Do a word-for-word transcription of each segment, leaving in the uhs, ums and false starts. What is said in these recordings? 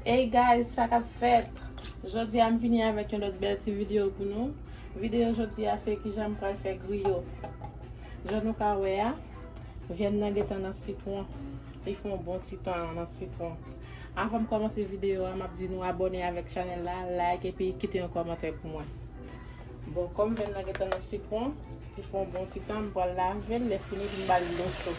Hey guys, sa k ap fèt? Jodi a m vini avèk yon lòt bèl ti videyo pou nou. Videyo jodi a se kijan m pral fè griyo. Jan nou ka wè a, vyann nan gentan nan sitwon. Li fè yon bon ti tan nan sitwon. Avan m kòmanse videyo a, m ap di nou abòne avèk chanèl la, like epi kite yon kòmantè pou mwen. Bon, kòm vyann nan gentan nan sitwon, li fè yon bon ti tan, m pral lave l, lè fini pou m ba l dlo cho.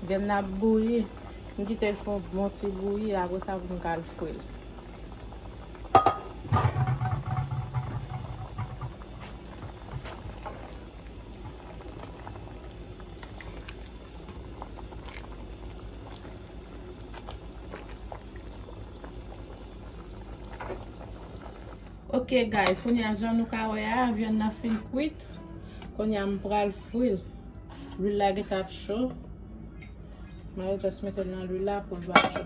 Vyann nan ap bouyi. M kite l fè yon bon ti bouyi, apre sa pou m ka al fri l. Ok guys, kounye a jan nou ka wè a, vyann nan fin kwit. Kounye a m pral fri l. Lwil la gentan ap cho. Mwen just mete l nan lwil la pou l va cho.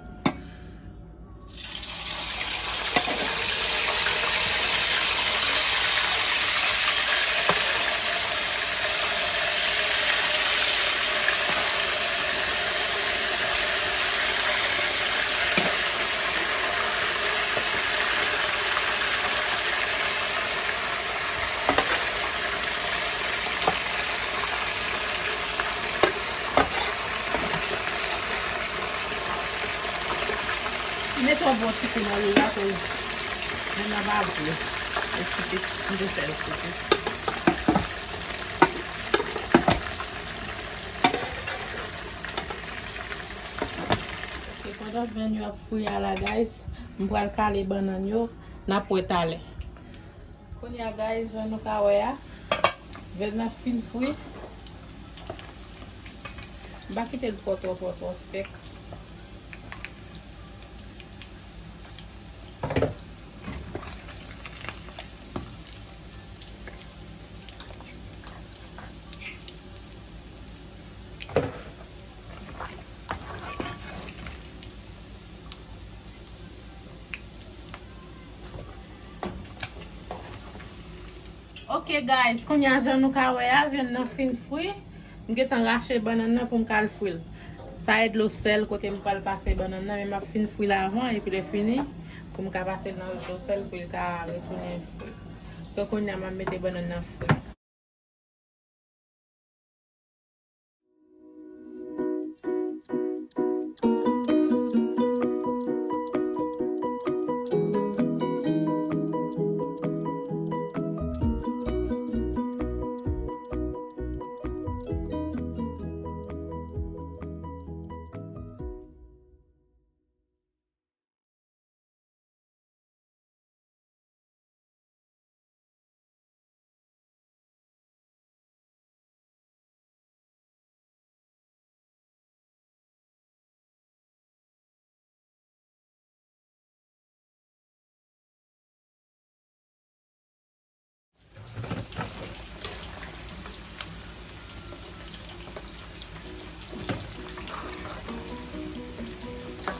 Mete yon bon ti kou nan lwil la, koz vyann nan pa gou. Ekite, m te fè l ekite. Ok, pandan vyann yo ap fri a la, guys, m pral kale bannann yo, n ap wè talè. Kounye a, guys, jan nou ka wè a, vyann nan fin fri. M pa kite l twò, twò, twò, twò sèk. Ok, guys, kounye a, jan nou ka wè a, vyann nan fin fri. M gentan rache bannann nan pou m ka al fri l. Sa e dlo sèl kote m pral pase bannann nan, men m ap fin fri l avan, epi lè fini, pou m ka pase l nan dlo sèl pou l ka retounen fri. So, kounye a, m ap mete bannann nan fri.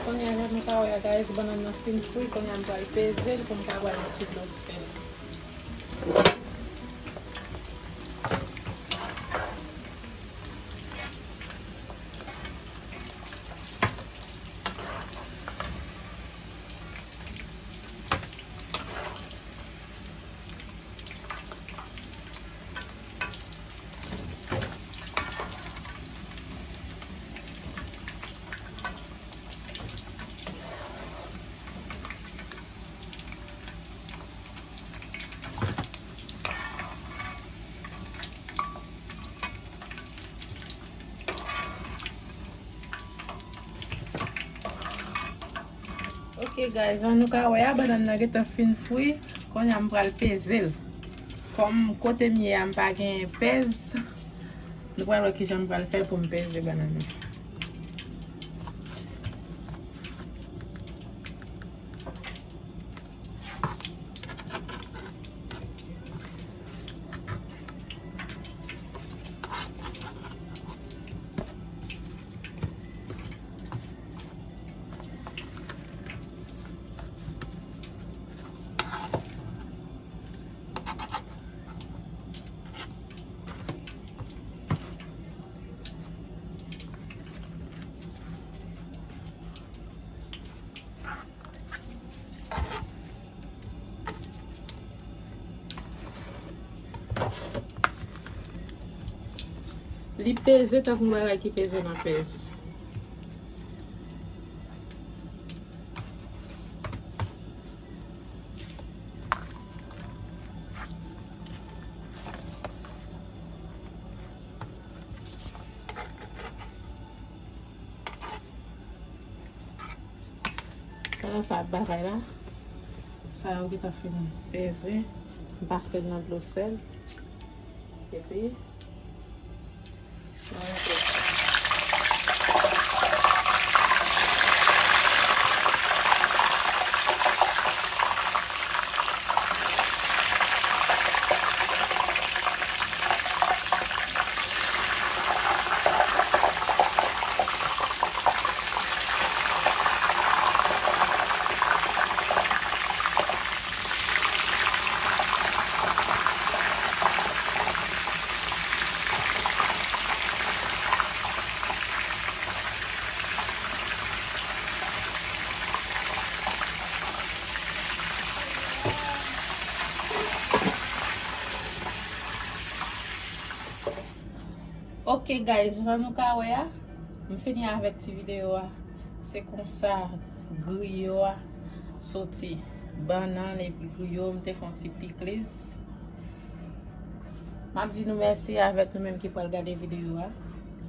Kounye a, jan nou ka wè a, guys, bannann nan fin fri, kounye a m pral peze l pou m ka ba l yon ti dlo sèl. Ok, guys, jan nou ka wè a, bannann nan gentan fin fri. Kounye a, m pral peze l. Kòm kote m ye a, m pa gen pèz, nou pral wè kijan m pral fè pou m peze bannann nan. Li peze tankou yon bagay ki peze nan pèz. Pandan sa ap batay la, sa yo gentan fin peze, m pase l nan dlo sèl. Epi, mwen mete Ok, guys, jan nou ka wè a, m fini avèk ti videyo a. Se konsa griyo a soti bannann epi griyo, m te fè yon ti pikliz. M ap di nou mèsi avèk nou menm ki pral gade videyo a.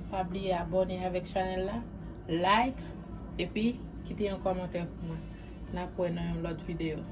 Pa bliye abòne avèk chanèl la, like, epi kite yon kòmantè pou mwen. N ap wè nan yon lòt videyo.